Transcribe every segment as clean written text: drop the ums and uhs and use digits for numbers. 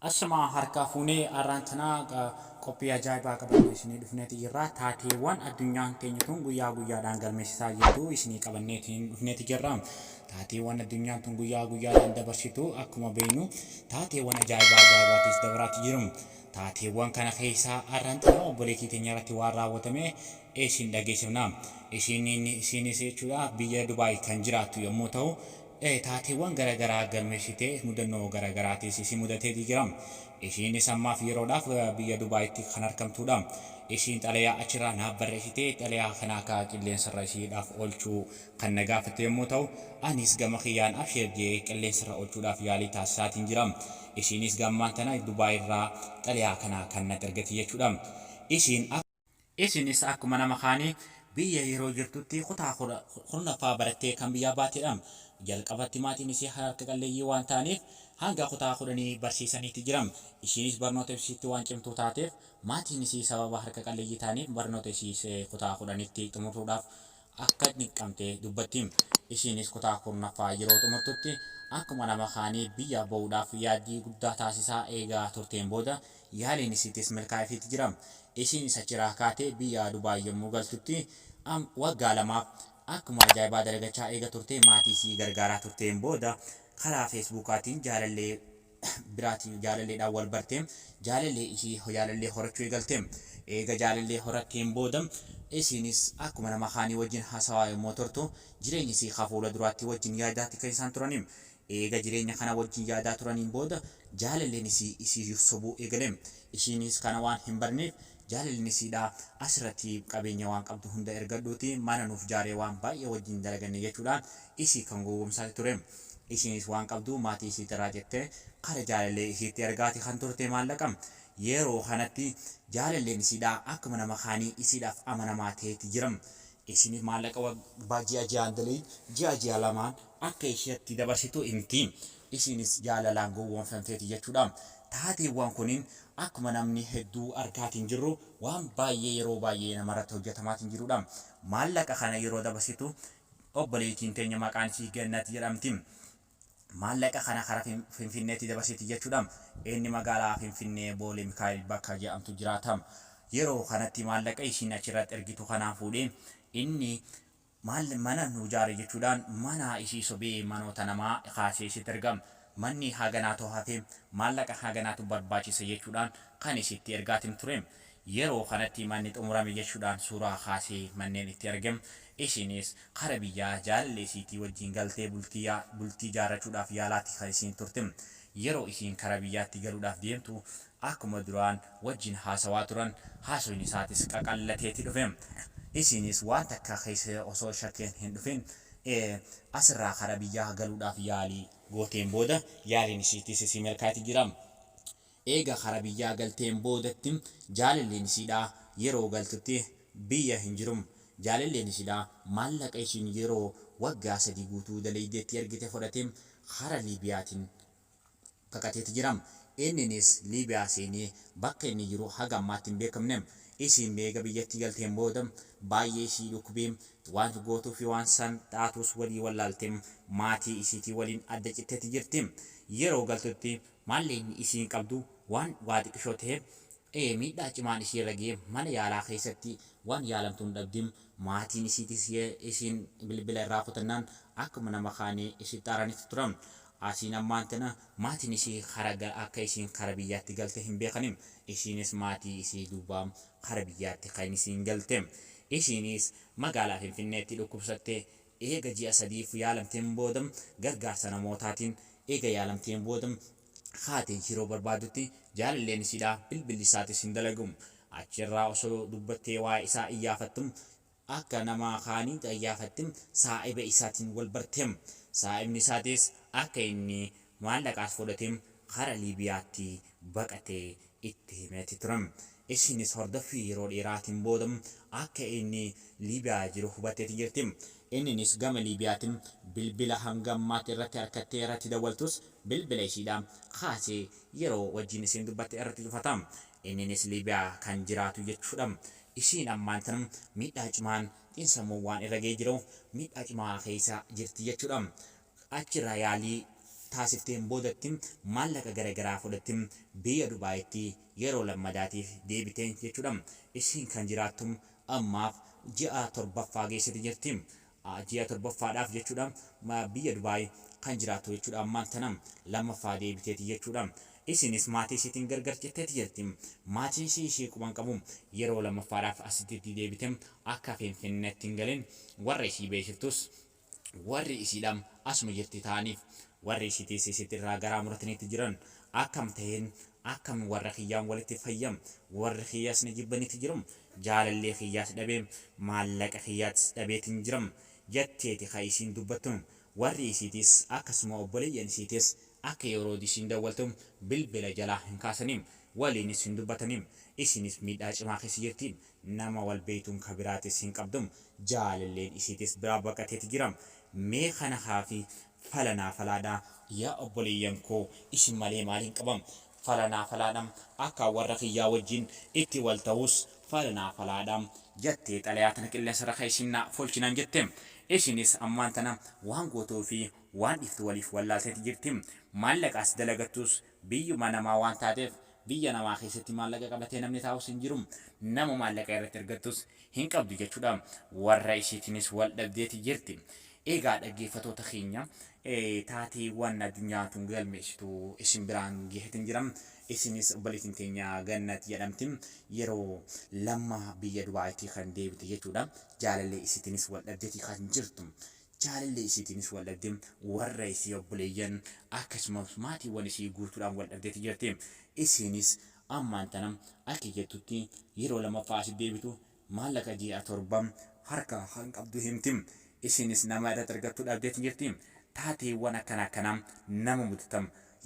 Ashamaa harkaa fuunee har'aan tanaa qophii ajaa'ibaa qabannee isinii dhufneeti jirra. Taateewwan addunyaan teenya tun guyyaa guyyaadhaan galmeessisaa jirtu isinii qabanneetiin dhufneeti jirra. Taateewwan addunyaan tun guyyaa guyyaadhaan dabarsitu akkuma beeknu taateewwan ajaa'ibaa ajaa'ibaatis dabaraati jiru. Taateewwan kana keessaa har'aan tana obboleettii teenya irratti waan raawwatame isin dhageessifna. Isiinis jechuudha biyya Dubaay kan jiraattu yommuu ta'u Taateewwan gara garaa galmeessitee mudannoo gara garaatis isii mudateeti jira. Ishiinis ammaaf yeroodhaaf biyya Dubaayitti kan arkamtuudha. Ishiin xalayaa achirraa naaf barreessitee xalayaa kana akka qilleensarra ishiidhaaf oolchuu kan na gaafatte yommuu ta'u, anis gama kiyyaan abshiir je'ee qilleensarra oolchuudhaaf yaalii taasisaatiin jira. Ishiinis gammaan tana Dubaayirraa xalayaa kana kan natti ergate jechuudha. Ishiin. Isinis akkuma nama kaanii biyya yeroo jirtutti kutaa 10ffaa barattee kan biyyaa baatedha. Jalqabatti maatiin isii harka qalleeyyii waan ta'aniif hanga kutaa kudhanii barsiisaniiti jira. Ishiinis barnoota isiitti waan cimtuu taateef maatiin isii sababa harka qalleeyyii ta'aniif barnoota isiis kutaa 10tti xumuruudhaaf akka dirqamte dubbatti. Ishiinis kutaa 10ffaa yeroo xumurtutti akkuma nama kaanii biyya ba'uudhaaf yaaddii guddaa taasisaa eega turteen booda yaaliin isiitis milkaa'eefiiti jira. Ishiinis achiraa kaatee biyya Dubaay yommuu galtutti waggaa lamaaf akkuma ajaa'ibaa dalagachaa eega turtee maatii isii gargaaraa turteen booda karaa Feesbuukaatiin jaalallee biraatiin jaalalleedhaan wal barte. Jaalallee ishii jaalallee horachuu eegalte. Eega jaalallee horatteen booda isiinis akkuma nama kaanii wajjin haasawaa yommuu turtu jireenya isii ka fuula duraatti wajjin yaadaati kan isaan turani. Eega jireenya kana wajjin yaadaa turaniin booda jaalalleen isii isii sobuu eegale. Ishiinis kana waan hin barneef jaalalleen isiidhaa asirratti qabeenya waan qabdu hunda ergadhuuti mana nuuf jaaree waan baay'ee wajjin dalaganne jechuudhaan isii kan gowwoomsaati ture. Ishiinis waan qabdu maatii isiitirraa jette kara jaalallee isiitti ergaati kan turte maallaqa. Yeroo kanatti jaalalleen isiidhaa akkuma nama kaanii isiidhaaf amanamaa ta'eeti jira. Isiinis maallaqa waggaa ji'a ji'aan dalaydu ji'a ji'a lamaan akka isheetti dabarsitu himti. Isiinis jaalalaan gowwoomfamteeti jechuudha. Taateewwan kuniin akkuma namni hedduu argaatiin jirru waan baay'ee yeroo baay'ee namarratti hojjetamaatiin jirudha. Maallaqa kana yeroo dabarsitu Obboleeytiin teenya maqaan isii Gannat jedhamti. Maallaqa kana kara Finfinneetti dabarsiti jechuudha. Inni magaalaa Finfinnee Boolee Mikaa'el bakka jedhamtu jiraata. Yeroo kanatti maallaqa isiin achirratti ergitu kanaan fuudhee inni maal mana nuu jaari jechuudhaan mana isii sobee manoota namaa kaasee isitti erga. Manni haganaatu hafe maallaqa haganaatu barbaachisa jechuudhaan kan isitti ergaatin ture. Yeroo kanatti manni xumurame jechuudhaan suuraa kaasee manneen itti arge. Ishiinis kara biyyaa jaalallee isiitii wajjiin galtee bultii bultii jaarrachuudhaaf yaalaati kan isiin turte. Yeroo isiin kara biyyaatti galuudhaaf deemtu akkuma duraan wajjiin haasawaa turan haasoyni isaatis qaqallateeti dhufe. Isiinis waan takka keessa osoo shakkiin hin dhufin asirraa kara biyyaa galuudhaaf yaalii gooteen booda yaaliin isiitis isii milkaa'eeti jira. Eega kara biyyaa galteen boodatti jaalalleen isiidhaa yeroo galtutti biyya hin jiru. Jaalalleen isiidhaa maallaqa ishiin yeroo waggaa 3 guutuu dalaydeetti ergite fudhatee kara Liibiyaatiin baqateeti jira. Inninis Liibiyaa seenee bakka inni jiru haga ammaatti hin beekamne. Isiin eega biyyatti galteen booda baay'ee isii dhukkubee waan gootuu fi waan san taatuus walii wallaalte maatii isiitii waliin adda citteeti jirti. Yeroo galtutti Maallaqni isiin qabdu waan waa xiqishoo taheef miidhaa cimaan isiirra gahee mana yaalaa keessatti waan yaalamtuun dhabdi. Maatiin isiitis isiin bilbila irraa kutannaan akkuma nama kaanii isitti aaranitti turan. Asiin ammaan tana maatiin isii kara akka isiin kara biyyaatti galte hin beekani. Isiinis maatii isii duuba kara biyyaatti kan isiin galte. Isiinis magaalaa Finfinneetti dhukkubsattee Eega ji'a sadiif yaalamteen booda gargaarsa namootaatiin eega yaalamteen booda kaatee yeroo barbaaddutti jaalalleen isiidhaa bilbilli isaatis hin dalagu. Achirraa osoo dubbattee waa'ee isaa iyyaafattu akka nama kaanii iyyaafatti saahiba isaatiin wal barte. Saahibni isaatis akka inni maallaqaas fudhatee kara Liibiyaatti baqate itti himeeti ture. Ishiinis hordoffii yeroo dheeraatiin booda akka inni Liibiyaa jiru hubatteeti jirti. Inninis gama Liibiyaatiin bilbila hanga ammaatti irratti harkattee irratti dawwaltus bilbila ishiidha kaasee yeroo wajjin isiin dubbatte irratti cufata. Inninis Liibiyaa kan jiraatu jechuudha. Ishiin ammaan tana miidhaa cimaan xiinsammuu waan irra ga'ee jiruuf miidhaa cimaa keessa jirti jechuudha. Achirraa yaalii taasifteen boodatti maallaqa garagaraa fudhatte biyya Dubaayitti yeroo lammadaatiif deebiteen jechuudha. Isiin kan jiraattu ammaaf ji'a 7ffaa geessite jirti. Ji'a 7ffaadhaaf jechuudha biyya Dubaay kan jiraattu jechuudha ammaan tana lammaffaa deebiteeti jechuudha. Isinis maatii isiitiin gargar citteeti jirti. Maatiin isii ishii quba hin qabu. Yeroo lammaffaadhaaf asitti itti deebite akka Finfinneetti hin galin warra isii beeksiftus warri isiidha asuma jirti ta'aniif warri isiitiis isitti irraa garaa murataniitti jiran. Akkam taheen akkam warra kiyyaan walitti fayya? Warri kiyyas na jibbaniitti jiru. Jaalallee kiyyaas dhabee maallaqa kiyyaatis dhabeetin jira jetteeti ka isiin dubbattu. Warri isiitiis akkasuma obboleeyyan isiitiis akka yeroo isiin dawwaltu bilbila jalaa hin kaasani. Waliinis hin dubbatani. Isiinis miidhaa cimaa keessa jirti. Nama wal beeytuun ka biraatis hin qabdu. Jaalalleen isiitis biraa baqateeti jira. Mee kana haafi fala naa falaadha. Yaa obboleeyyan koo isin malee maalin qaba? Fala naa falaadha. Akka warra kiyyaa wajjin itti wal tahus fala naa falaadha. Jattee xalayaa tana qilleensarra keeysin naa folchi naan jette. Isinis ammaan tana waan gootuu fi waan dhiiftu waliif wallaalteeti jirti. Maallaqa as dalagattus biyyuma namaa waan taateef biyya namaa keessatti maallaqa qabatee namni taa'us hin jiru. Nama maallaqa irratti ergattus hin qabdu jechuudha. Warra isiitiinis wal dhabdeeti jirti. Egaa dhaggeeffatoota keenya taateewwan addunyaa tun galmeessitu isin biraan gehetin jira. Isinis obboleettiin teenya Gannat jedhamti. Yeroo lamma biyya Dubaayitti kan deebite jechuudha. Jaalallee isiitiinis wal dhabdeeti kan jirtu. Jaalallee isiitiinis wal dhabde, warra isii obboleeyyan akkasumas maatiiwwan isii guutuudhaan wal dhabdeeti jirti. Isiinis ammaan tana akka jettutti yeroo lamaffaa asi deebitu maallaqa ji'a 7 harkaa kan qabdu himti. Isiinis nama irratti argattu dhabdeeti jirti. Taateewwan akkana akkanaa nama mudata.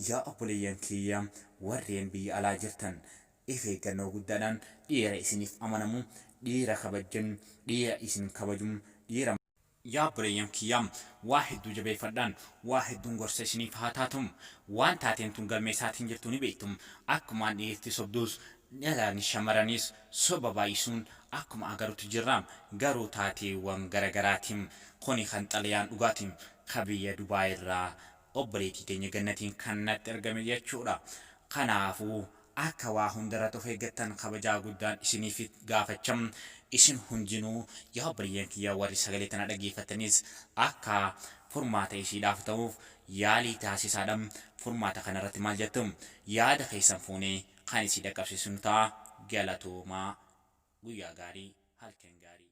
Yaa obboleeyyan kiyya warreen biyya alaa jirtan if eeggannoo guddaadhaan dhiira isiniif amanamu, dhiira kabajjan, dhiira isin kabaju, dhiira. Yaa obboleeyyan kiyya, waa hedduu jabeeffadhaan, waa hedduun gorsa isiniif haa taatu. Waan taateen tun galmeessaatiin jirtu ni beektu. Akkumaan dhiirti sobduus, dhalaanis shamaraniis soba baay'isuun akkuma agarutti jirra. Garuu taateewwan gara garaatiin kuni kan xalayaan dhugaati. Ka biyya Dubaay irraa obboleettii teenya Gannatiin kan natti ergame jechuudha. Kanaafuu akka waa hundarratti of eeggattan kabajaa guddaan isiniif gaafacha. Isin hundinuu yaa obboleeyyan kiyya warri sagalee tana dhageeffattanis akka furmaata isiidhaaf ta'uuf yaalii taasisaadha. Furmaata kanarratti maal jettu? Yaada keessan fuunee kan isii dhaqqabsiisnu ta'a. Galatoomaa. Guyyaa gaarii, halkan gaarii.